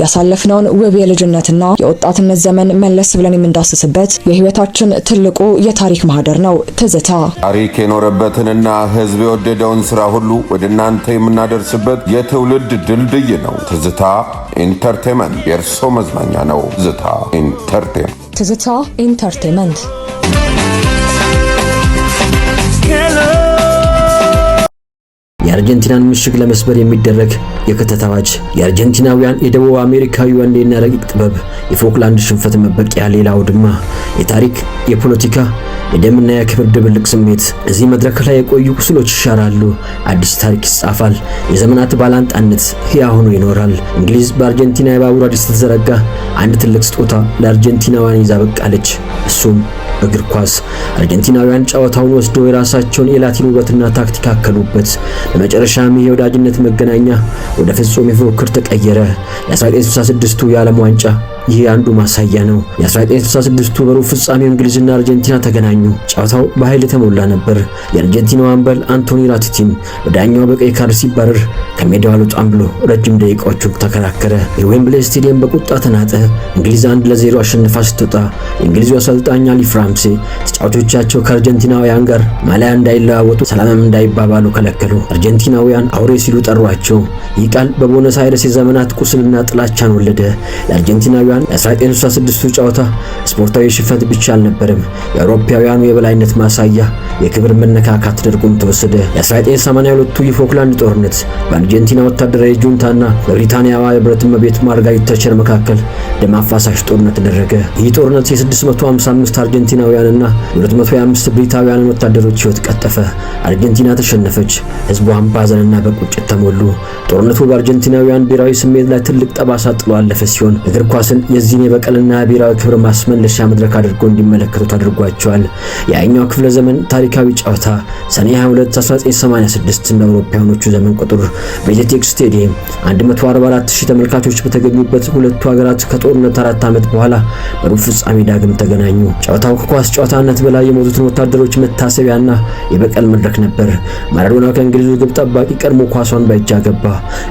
ያሳለፍነውን ውብ የልጅነትና የወጣትነት ዘመን መለስ ብለን የምንዳስስበት የህይወታችን ትልቁ የታሪክ ማህደር ነው፣ ትዝታ። ታሪክ የኖረበትንና ሕዝብ የወደደውን ሥራ ሁሉ ወደ እናንተ የምናደርስበት የትውልድ ድልድይ ነው። ትዝታ Entertainment የእርሶ መዝናኛ ነው። ትዝታ Entertainment። ትዝታ Entertainment። የአርጀንቲናን ምሽግ ለመስበር የሚደረግ የክተት አዋጅ፣ የአርጀንቲናውያን የደቡብ አሜሪካዊ ወኔና ረቂቅ ጥበብ፣ የፎክላንድ ሽንፈት መበቂያ ሌላ አውድማ፣ የታሪክ፣ የፖለቲካ፣ የደምና የክብር ድብልቅ ስሜት። እዚህ መድረክ ላይ የቆዩ ቁስሎች ይሻራሉ፣ አዲስ ታሪክ ይጻፋል። የዘመናት ባላንጣነት ሕያው ሆኖ ይኖራል። እንግሊዝ በአርጀንቲና የባቡር ሐዲድ ስትዘረጋ አንድ ትልቅ ስጦታ ለአርጀንቲናውያን ይዛ ብቅ አለች። እሱም እግር ኳስ። አርጀንቲናውያን ጨዋታውን ወስደው የራሳቸውን የላቲን ውበትና ታክቲክ አከሉበት። በመጨረሻም ይህ የወዳጅነት መገናኛ ወደ ፍጹም የፉክክር ተቀየረ። የ1966ቱ የዓለም ዋንጫ ይህ አንዱ ማሳያ ነው። የ1966ቱ በሩብ ፍጻሜው እንግሊዝና አርጀንቲና ተገናኙ። ጨዋታው በኃይል የተሞላ ነበር። የአርጀንቲናው አምበል አንቶኒ ራቲቲን በዳኛው በቀይ ካርድ ሲባረር ከሜዳው አልወጣም ብሎ ረጅም ደቂቃዎቹን ተከራከረ። የዌምብሌ ስቴዲየም በቁጣ ተናጠ። እንግሊዝ 1-0 አሸንፋ ስትወጣ የእንግሊዙ አሰልጣኝ አሊፍ ራምሴ ተጫዋቾቻቸው ከአርጀንቲናውያን ጋር ማሊያ እንዳይለዋወጡ፣ ሰላምም እንዳይባባሉ ከለከሉ። አርጀንቲናውያን አውሬ ሲሉ ጠሯቸው። ይህ ቃል በቦነስ አይረስ የዘመናት ቁስልና ጥላቻን ወለደ። ለአርጀንቲናውያን የ1966ቱ ጨዋታ ስፖርታዊ ሽንፈት ብቻ አልነበረም፣ የአውሮፓውያኑ የበላይነት ማሳያ፣ የክብር መነካካት ተደርጎም ተወሰደ። የ1982ቱ የፎክላንድ ጦርነት በአርጀንቲና ወታደራዊ ጁንታና በብሪታንያዋ የብረት እመቤት ማርጋሪት ታቸር መካከል ደም አፋሳሽ ጦርነት ተደረገ። ይህ ጦርነት የ655 አርጀንቲናውያንና የ225 ብሪታውያንን ወታደሮች ሕይወት ቀጠፈ። አርጀንቲና ተሸነፈች። ሕዝቧም በሐዘንና በቁጭት ተሞሉ። ጦርነቱ በአርጀንቲናውያን ብሔራዊ ስሜት ላይ ትልቅ ጠባሳ ጥሎ አለፈ ሲሆን እግር ኳስን የዚህን የበቀልና ብሔራዊ ክብር ማስመለሻ መድረክ አድርጎ እንዲመለከቱት አድርጓቸዋል። የሃያኛው ክፍለ ዘመን ታሪካዊ ጨዋታ ሰኔ 22 1986 እንደ አውሮፓውያኖቹ ዘመን ቁጥር በጄቴክ ስቴዲየም 144,000 ተመልካቾች በተገኙበት ሁለቱ ሀገራት ከጦርነት 4 ዓመት በኋላ በሩብ ፍጻሜ ዳግም ተገናኙ። ጨዋታው ከኳስ ጨዋታነት በላይ የሞቱትን ወታደሮች መታሰቢያና የበቀል መድረክ ነበር። ማራዶና ከእንግሊዙ ግብ ጠባቂ ቀድሞ ኳሷን በእጅ አገባ።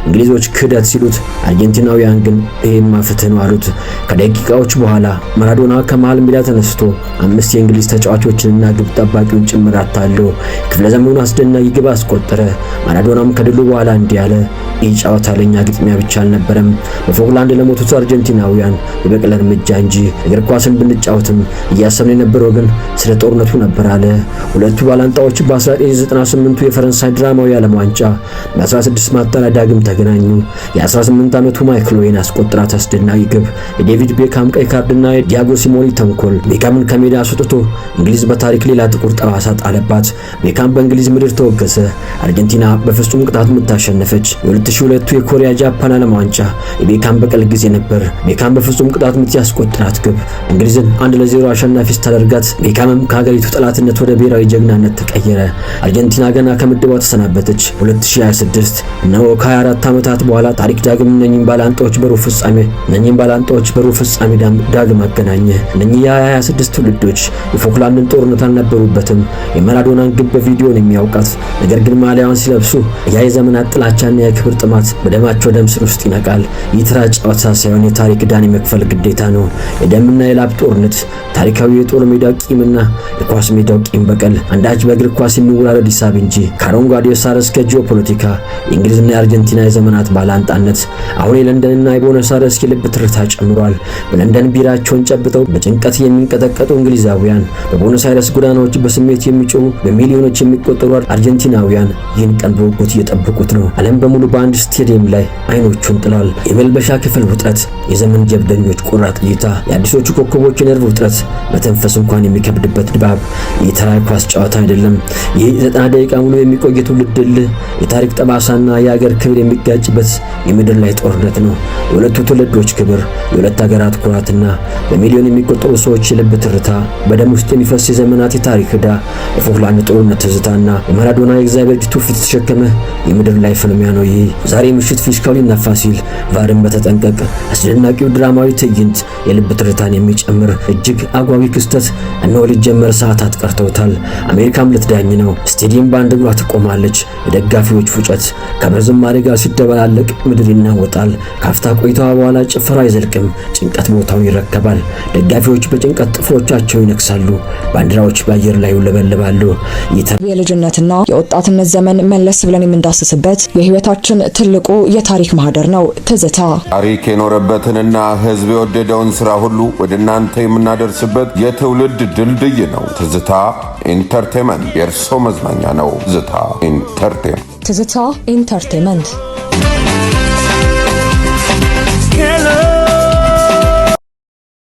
እንግሊዞች ክህደት ሲሉት፣ አርጀንቲናውያን ግን ይሄማ ፍትህ ነው አሉት። ከደቂቃዎች በኋላ ማራዶና ከመሃል ሜዳ ተነስቶ አምስት የእንግሊዝ ተጫዋቾችንና ግብ ጠባቂውን ጭምር አታሎ ክፍለ ዘመኑን አስደናቂ ግብ አስቆጠረ። ማራዶናም ከድሉ በኋላ እንዲህ አለ፦ "ይህ ጨዋታ ለኛ ግጥሚያ ብቻ አልነበረም፣ በፎክላንድ ለሞቱት አርጀንቲናውያን የበቀል እርምጃ እንጂ። እግር ኳስን ብንጫወትም እያሰብን የነበረው ግን ስለ ጦርነቱ ነበር" አለ። ሁለቱ ባላንጣዎች በ1998ቱ የፈረንሳይ ድራማዊ ዓለም ዋንጫ በ16 ማጣሪያ ዳግም ተገናኙ። የ18 ዓመቱ ማይክል ኦዌን ያስቆጠራት አስደናቂ ግብ፣ የዴቪድ ቤካም ቀይ ካርድና የዲያጎ ሲሞኒ ተንኮል ቤካምን ከሜዳ አስወጥቶ እንግሊዝ በታሪክ ሌላ ጥቁር ጠባሳ ጣለባት። ቤካም በእንግሊዝ ምድር ተወገዘ። አርጀንቲና በፍጹም ቅጣት ምት አሸነፈች። የ2002ቱ የኮሪያ ጃፓን ዓለም ዋንጫ የቤካም በቀል ጊዜ ነበር። ቤካም በፍጹም ቅጣት ምት ያስቆጠራት ግብ እንግሊዝን 1-0 አሸናፊ ስታደርጋት ቤካምም ከሀገሪቱ ጠላትነት ወደ ብሔራዊ ጀግናነት ተቀየረ። አርጀንቲና ገና ከምድቧ ተሰናበተች። 2026 እነሆ ከ24 ዓመታት በኋላ ታሪክ ዳግም እነኚህን ባላንጣዎች በሩብ ፍጻሜ ዳግም አገናኘ። እነኚህ የ26 ትውልዶች የፎክላንድን ጦርነት አልነበሩበትም። የማራዶናን ግብ በቪዲዮ ነው የሚያውቃት። ነገር ግን ማሊያዋን ሲለብሱ ያ የዘመናት ጥላቻና የክብር ጥማት በደማቸው ደም ስር ውስጥ ይነቃል። ይህ ተራ ጨዋታ ሳይሆን የታሪክ ዕዳን የመክፈል ግዴታ ነው። የደምና የላብ ጦርነት፣ ታሪካዊ የጦር ሜዳው ቂምና የኳስ ሜዳው ቂም በቀል አንዳች በእግር ኳስ የሚወራረድ ሂሳብ እንጂ። ከአረንጓዴው ሳር እስከ ጂኦፖለቲካ፣ የእንግሊዝና የአርጀንቲና የዘመናት ባላንጣነት አሁን የለንደንና የቦነስ አይረስ የልብ ትርታ ጨምሯል። በለንደን ቢራቸውን ጨብጠው በጭንቀት የሚንቀጠቀጡ እንግሊዛውያን፣ በቦነስ አይረስ ጎዳናዎች በስሜት የሚጮሁ በሚሊዮኖች የሚቆጠሩ አርጀንቲናውያን ይህን ቀን በጉጉት እየጠበቁት ነው። ዓለም በሙሉ በአንድ ስቴዲየም ላይ አይኖቹን ጥሏል። የመልበሻ ክፍል ውጥረት፣ የዘመን ጀብደኞች ቆራጥ እይታ፣ የአዲሶቹ ኮከቦች የነርቭ ውጥረት፣ መተንፈስ እንኳን የሚከብድበት ድባብ። ይህ ተራ ኳስ ጨዋታ አይደለም። ይህ 90 ደቂቃ ሙሉ የሚቆይ የትውልድ እልህ፣ የታሪክ ጠባሳና የአገር ክብር የሚጋጭበት የምድር ላይ ጦርነት ነው። የሁለቱ ትውልዶች ክብር፣ የሁለት ሀገራት ኩራትና በሚሊዮን የሚቆጠሩ ሰዎች የልብ ትርታ፣ በደም ውስጥ የሚፈስ የዘመናት የታሪክ ዕዳ፣ የፎክላንድ ጦርነት ትዝታና የማራዶና የእግዚአብሔር እጅ ትውፊት የተሸከመ የምድር ላይ ፍልሚያ ነው። ይህ ዛሬ ምሽት ፊሽካው ሊነፋ ሲል ቫርን በተጠንቀቅ አስደናቂው ድራማዊ ትዕይንት፣ የልብ ትርታን የሚጨምር እጅግ አጓጊ ክስተት እነሆ ሊጀመር ሰዓታት ቀርተውታል። አሜሪካም ልትዳኝ ነው። ስቴዲየም በአንድ እግሯ ትቆማለች። የደጋፊዎች ፉጨት ከብር ዝማሬ ጋር ሲደበላለቅ ምድር ይናወጣል። ካፍታ ቆይታዋ በኋላ ጭፈራ አይዘልቅም። ጭንቀት ቦታውን ይረከባል። ደጋፊዎች በጭንቀት ጥፍሮቻቸው ይነክሳሉ። ባንዲራዎች በአየር ላይ ይውለበለባሉ። የልጅነትና የወጣትነት ዘመን መለስ ብለን የምንዳስስበት የህይወታችን ትልቁ የታሪክ ማህደር ነው። ትዝታ። ታሪክ የኖረበትንና ሕዝብ የወደደውን ሥራ ሁሉ ወደ እናንተ የምናደርስበት የትውልድ ድልድይ ነው። ትዝታ Entertainment የእርሶ መዝናኛ ነው። ትዝታ Entertainment። ትዝታ Entertainment።